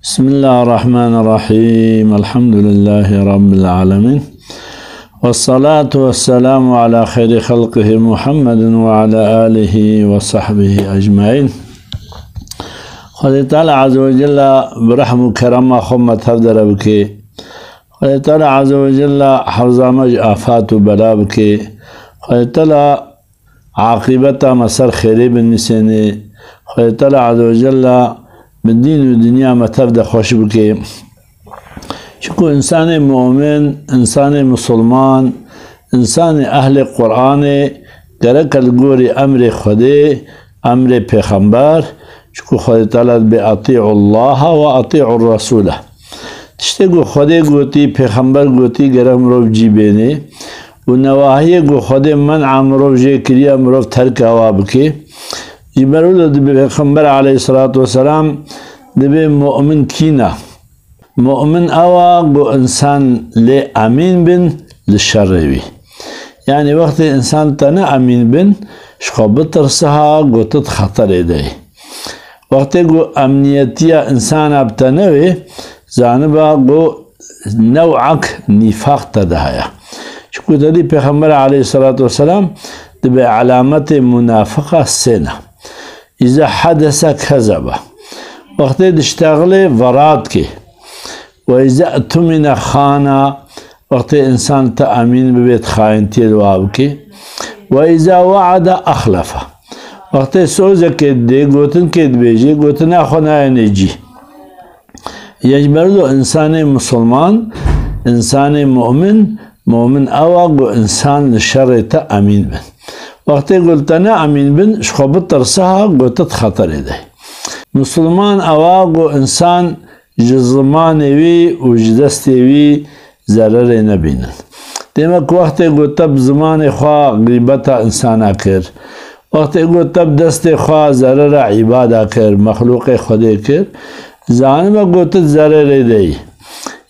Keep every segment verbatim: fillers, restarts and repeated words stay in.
بسم الله الرحمن الرحيم. الحمد لله رب العالمين. والصلاة والسلام على خير خلقه محمد وعلى آله وصحبه أجمعين. Xwedê Teala Azze ve Celle bi rehm û kerema xwe me tev de re bike. Xwedê Teala Azze ve Celle hefza me ji afat û bela bike. Xwedê Teala aqîbeta me ser xêrê binivîsêne. Xwedê Teala Azze ve Celle bi dîn û dinya me tev de xweş bike. Çiku însanê mu'min, însanê misilman, însanê ehlê Qur'anê gereke li gorî emrê Xwedê, emrê pêxember, çiku Xwedê Teala dibê "Atî'ullaha ve atî'ur Resûle". Tiştê ku Xwedê gotî, pêxember gotî, gerek mirov cî bênê. Û newahiyê ku Xwedê men'a mirov jê kiriye, mirov terka wa bike. Ji ber wilo dibê pêxember aleyhisselatu vesselam dibê mu'min kî ne? Mu'min ew a ku însan lê emîn bin li şerê wî. Yanî wextê însan te ne emîn bin, ji xwe bitirsiha ku tu di xeterê de yî. Wextê ku emniyetiya însana bi te newê, zaniba ku new'ek nîfaq te de heye. Çiku te dî Pêxember aleyhisselatu vesselam dibê elametê munafiqa sê ne. Îza hedese kezebe. Wextê diştexilê verat kê. Ve îza tumîne xana. Wextê însan te emîn bibê, xayintiyê li wa bike. Ve îza we'ede exlefe. Wextê sozekê dê, gotinkê dibêjê, gotina xwe nayêne cî. Yê ji ber wilo însanê misilman, însanê mu'min, mu'min ew a ku însan li şerê te emîn bin. Wextê ku li te ne emîn bin, ji xwe bitirsiha ku tu di xeterê de yî. Misilman ew a ku însan ji zimanê wî û ji destê wî zererê nebînin. Demek wextê ku te bi zimanê xwe xîbeta însana kir, wextê ku te bi destê xwe zerera îbada kir, mexlûqê Xwedê kir, zanibe ku tu di zererê de yî.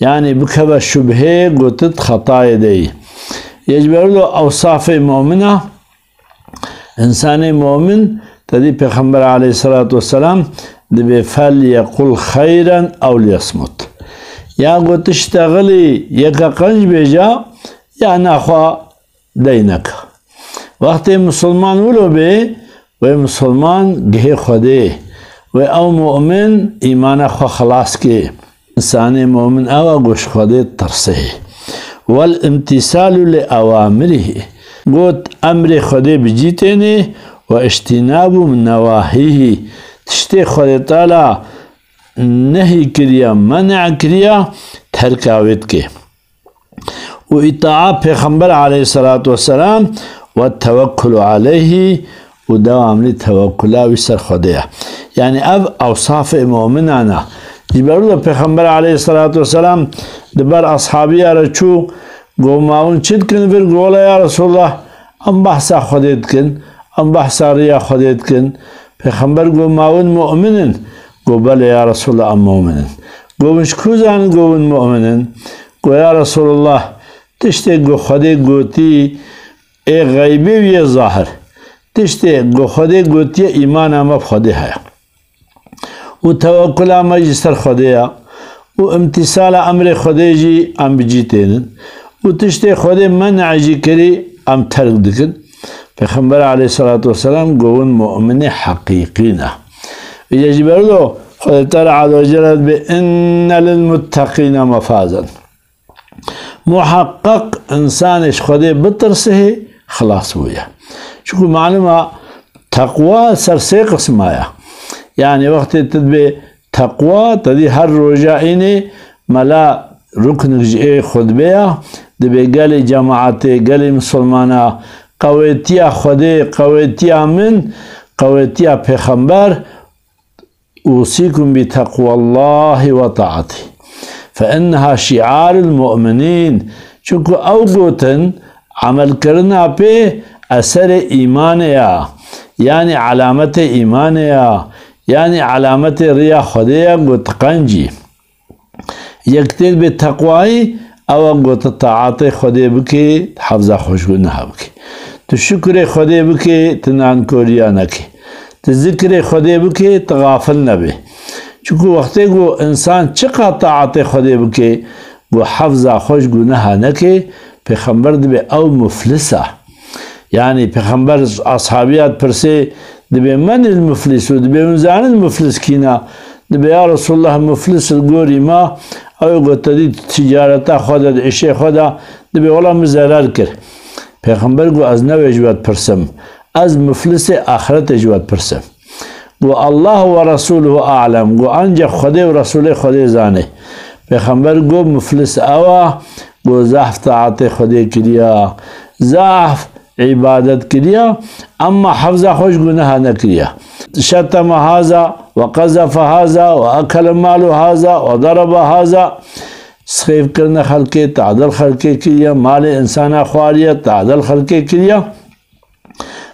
Yanî bikeve şubhê ku tu di xetayê de yî. Yê ji ber wilo ewsafê mu'mina, însanê mu'min, te dî Pêxember aleyhisselatu vesselam dibê "Fel yequl xeyren ew liyesmut". Ya ku tu ştexilî yeke qenc bêje, ya naxwe dey neke. Wextê misilman wilo bê, wê misilman gihê Xwedê, wê ew mu'min îmana xwe xilas kê. Însanê mu'min ew a ku ji Xwedê ditirse. Wel imtîsalu li ewamirihî. Got emrê Xwedê bi cî tênê, we îctînabu min newahîhî. Tiştê Xwedê Teala nehî kiriye, men'a kiriye, terka wê dike. Û îtaa Pêxember aleyhisselatu vesselam ve tevekkulu aleyhî û dewamlî tevekkula wî ser Xwedê ye. Yanî ev ewsafê mu'minan e. Ji ber wilo Pêxember aleyhisselatu vesselam di ber ashabiya re çû, got, "Ma hûn çi dikin vir?" Got, "Wela ya Resulallah, em behsa Xwedê dikin, em behsa riya Xwedê dikin." Pêxember got, "Ma hûn mu'min in?" Got, "Belê ya Resulallah, em mu'min in." Got, "Hûn ji ku zanin got hûn mu'min in?" Got, "Ya Resulallah, tiştê ku Xwedê gotî ê xeybê û yê zahir. Tiştê ku Xwedê gotiye, îmana me bi Xwedê heye. Û tewekkula me jî ser Xwedê ye. Û imtîsala emrê Xwedê jî em bi cî tênin. Û tiştê Xwedê men'a jî kirî em terk dikin." Pêxember aleyhisselatu vesselam got, "Hûn mu'minê heqîqî ne." Îca ji ber wilo Xwedê Teala Azze ve Celle dibê, "Inne lil mutteqîne mefazen." Muheqqeq însanê ji Xwedê bitirsihê, xilas bûye. Çunku malum e, teqwa ser sê qisma ye. Yanî wextê tu dibê teqwa, te dî her roja înê mela ruknik ji ê xutbeya, dibê gelê cemaetê, gelê misilmana, qewêtiya Xwedê, qewêtiya min, qewêtiya Pêxember, "Usîkum bi teqwallahi ve taatî. Fe inneha şiarul mu'minîn." Çunku ew gotin, emelkirina pê eserê îmanê ya. Yanî elametê îmanê ya. Yanî elametê riya Xwedê ya ku tu qencî. Yek tê dibê teqwayî, ew e ku tu taatê Xwedê bikê, hefza xwe ji guneha bikê. Tu şukurê Xwedê bikê, tu nankoriya nekê. Tu zikrê Xwedê bikê, tu xafil nebê. Çiku wextê ku insan çiqa taatê Xwedê bike, ku hefza xwe ji guneha neke, Pêxember dibê ew muflis e. Yanî Pêxember ashabiya dipirsê, dibê, "Men il muflis?" û dibê, "Hûn zanin muflis kîn e?" Dibê, "Ya Resulullah, muflis li gorî me, ew ê ku te dî ticareta xwe de, di îşê xwe de, dibê, wela min zerer kir." Pêxember got, "Ez ne wê ji we dipirsim. Ez muflisê axretê ji we dipirsim." Got, "Allah ve Resuluhu a'lem." Got, "Ancak Xwedê û Resulê Xwedê zane." Pêxember got, "Muflis ew e, got, zahf taatê Xwedê kiriya, zahf îbadet kiriya, emma hefza xwe ji guneha nekiriya. Şeteme haza, ve qezefe haza, ve ekele malu haza, ve daraba haza." Sixêf kirine xelkê, tadil xelkê kiriya, malê insana xwariye, tadil xelkê kiriya.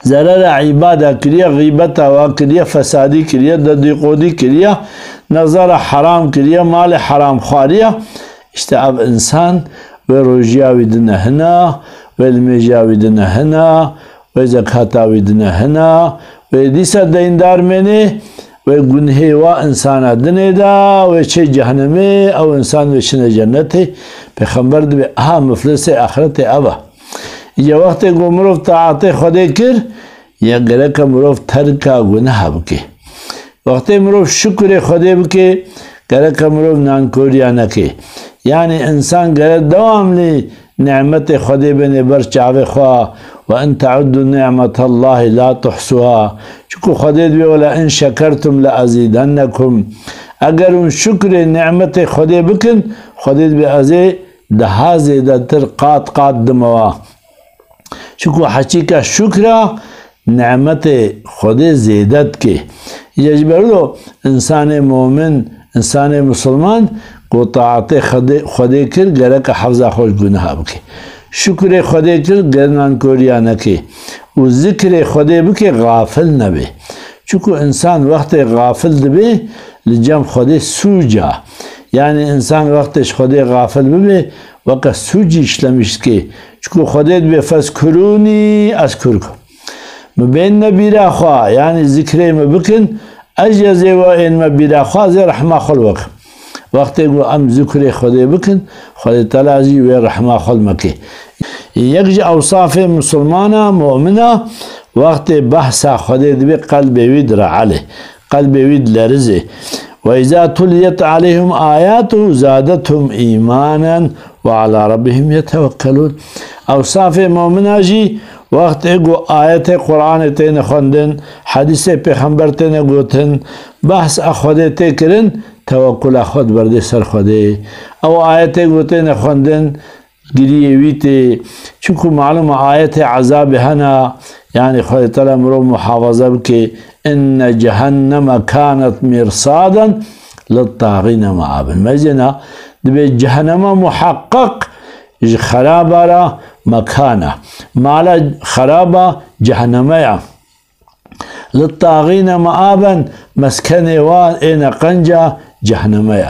Zerera îbada kiriye, xîbeta wa kiriye, fesadî kiriye, dedîqodî kiriye, nezara heram kiriye, malê heram xwariye. Îşte ev însan wê rojiya wî di nehina, wê limêjiya wî di nehina, wê zekata wî di nehina, wê dîsa deyndar mênê, wê gunhê wa însana dinê da, wê çê cehnemê, ew însan wê çine cennetê. Pêxember dibê, aha muflisê axretê ev e. Îca wextê ku mirov taatê Xwedê kir, ya gereke mirov terka guneha bike. Wextê mirov şukurê Xwedê bike, gereke mirov nankoriya neke. Yanî însan gere dewamlî nimetê Xwedê bêne ber çavê xwe. "Ve in teuddu nimetallahi la tuhsuha." Çiku Xwedê dibê, "Wela in şekertum le ezîdennekum." Eger hûn şukurê nimetê Xwedê bikin, Xwedê dibê ez ê daha zêdetir qat qat dime wa. Çiku heçîka şukra nimetê Xwedê zêde dike. Îca ji ber wilo însanê momin, însanê misilman ku taetê Xwedê, Xwedê kir, gereke hefza xwe ji guneha bike. Şukurê Xwedê kir, ger nankoriya neke. Û zikrê Xwedê bike, xafil nebe. Çiku însan wextê xafil dibe, li cem Xwedê sûc e. Yanî însan wextê ji Xwedê xafil bibe, weke sûcî îşlemîş dike. Çiku Xwedê dibê, "Fezkurûnî ezkurkum." Mi bên me bîra xwe, yanî zikrê me bikin, ez jî ez ê we ên me bîra xwe, ez ê rehma xwe li we kim. Wextê ku em zikrê Xwedê bikin, Xwedê Teala jî wê rehma xwe li me ke. Yek ji ewsafê misilmana, mumina, wextê behsa Xwedê dibe, qelbê wî direelê. Qelbê wî dilerizê. "Ve izâ tuliyet aleyhim âyâtuhu zâdethum îmânen ve alâ rabbihim yetewekkelûn." Ewsafê mumina jî, wextê ku ayetê Qur'anê têne xwendin, hedîsê Pêxember têne gotin, behsa Xwedê tê kirin, tewekkula xwe diberdê ser Xwedê. Ew ayetê ku têne xwendin, giriyê wî tê. Çiku malum e ayetê ezabê hene, yanî Xwedê Teala mirov muhafaza bike. "Inne cehenneme kanet mîrsaden littagîne meaben." Mezêna dibê cehenema muheqqeq ji xeraba re mekana. Mala xeraba ceheneme ya. Littagîne meaben, meskenê wan êne qenca ceheneme ye.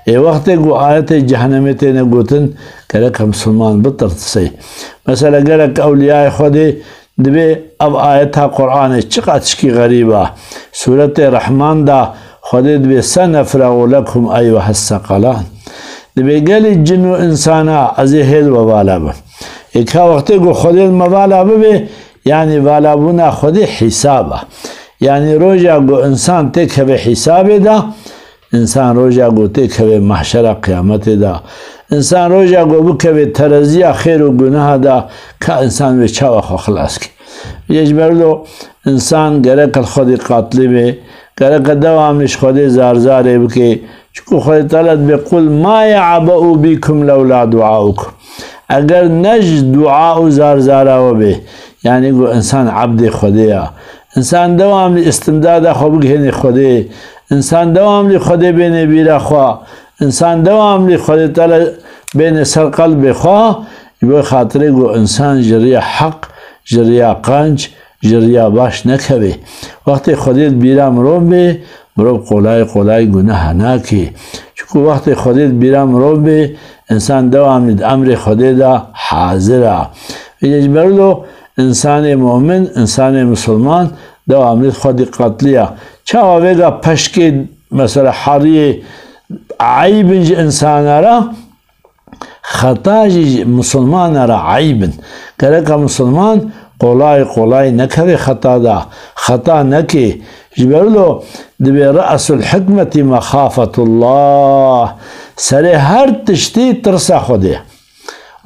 Ê wextê ku ayetê cehenemê têne gotin, gerek misilman bitirse. Mesela gerek ewliyayê Xwedê dibê ev ayeta Qur'anê çiqa tişkî xerîb e. Sûretê Rehman de Xwedê dibê, "Senefregu lekum eyuhes seqelan." Dibê gelî cin û însana ez ê hêl we vala bim. Ê ka wextê ku Xwedê li me vala bibe, Yanî valabûna Xwedê hîsab e. Yanî roja ku însan têkeve hîsabê de, însan roja ku têkeve mahşera qiyametê de, însan roja ku bikeve tereziya xêr û guneha de, ka însan wê çawa xwe xilas ke? Yê ji ber wilo însan gerek li Xwedê qatlî be, gerek dewamlî ji Xwedê zarzarê bike, Çiku Xwedê Teala dibê, "Qul ma ye'be'u bîkum lewla du'aukum." Eger ne ji dua û zarzara we bê, yanî ku însan ebdê Xwedê ya, însan dewamlî îstimdada xwe bigihênê Xwedê, însan dewamlî Xwedê bênê bîra xwe, însan dewamlî Xwedê Teala bênê ser qelbê xwe, ji bo xatirê ku însan ji riya heq, ji riya qenc, ji riya baş nekeve. Wextê Xwedê di bîra mirov bê, mirov qolay qolay guneha nake. Çiku wextê Xwedê di bîra mirov bê, însan dewamlî di emrê Xwedê de hazir e. Vêce ji ber wilo însanê momin, însanê misilman dewamlî xwe dîqatlî ya. Çawa vêga peşkê mesela heriyê eyb in ji insana re, xeta jî ji misilmana re eyb in. Gereka misilman qolay qolay nekeve xeta de, xeta neke. Ji ber wilo dibê re'sul hikmetî mexafetullah. Serê her tiştî tirsa Xwedê.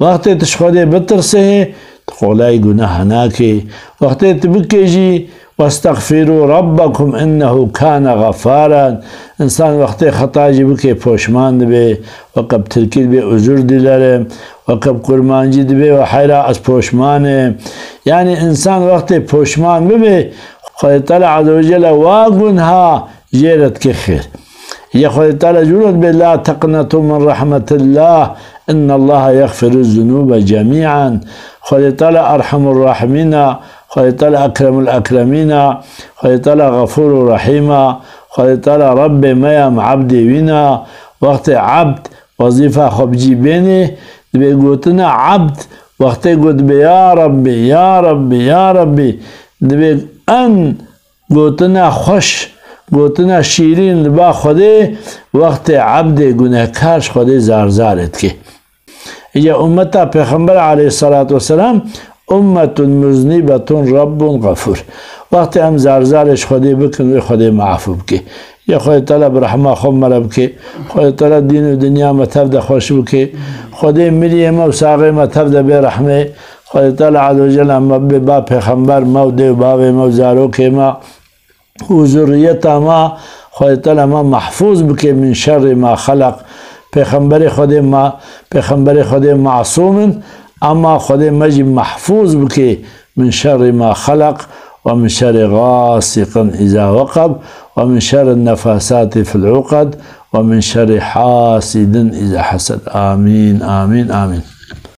Wextê tu ji Xwedê bitirsê, tu qolay guneha nakê. Wextê tu bikê jî, "Westexfirû rabbekum innehu kane xefaren." Însan wextê xeta jî bikê poşman dibê, weke bi tirkî dibê özür dilerim, weke bi kurmancî dibê ve heyra ez poşman im. Yanî însan wextê poşman bibe, Xwedê Teala Azze ve Celle wa gunha jê re dike xêr. Ya Xwedê Teala jû re dibê, "La teqnetu min rahmetillah, innallaha yexfiru zunube cemî'an." Xwedê Teala Erhamur Rahimîn a, Xwedê Teala Ekremul Ekremîn a, Xwedê Teala Xefûru Rahîm a, Xwedê Teala Rebbê me ya, em ebdê wî ne. Wextê ebd wezîfa xwe bi cî bênê, dibê gotina ebd, wextê got dibê, "Ya Rebbî, ya Rebbî, ya Rebbî", dibê en gotina xweş, gotina şîrîn li ba Xwedê, wextê ebdê gunehkar ji Xwedê zarzarê dike. Ya ummeta Pêxember aleyhissalatu vesselam, "Ummetun muznibetun Rabbun gafur." Wextê em zarzarê ji Xwedê bikin, wê Xwedê mafû bike. Ya Xwedê Teala bi rehma xwe me re bike. Xwedê Teala dîn û dinya me tev de xweş bike. Xwedê miriyê me û saxê me tev de bê rehmê. Xwedê Teala Azze ve Celle me bê ba Pêxember me û dê û bavê me û zarokê me û zurriyeta me, Xwedê Teala me mehfûz bike min şerrî ma xelaq. Pêxemberê Xwedê me, Pêxemberê Xwedê masûm in, ama Xwedê me jî mehfûz bike min şerrî ma xelaq, ve min şerrî gasiqin îza weqeb, ve min şerrî nefasatî fil uqed, ve min şerrî hasidin îza hesed. Amîn, amîn, amîn.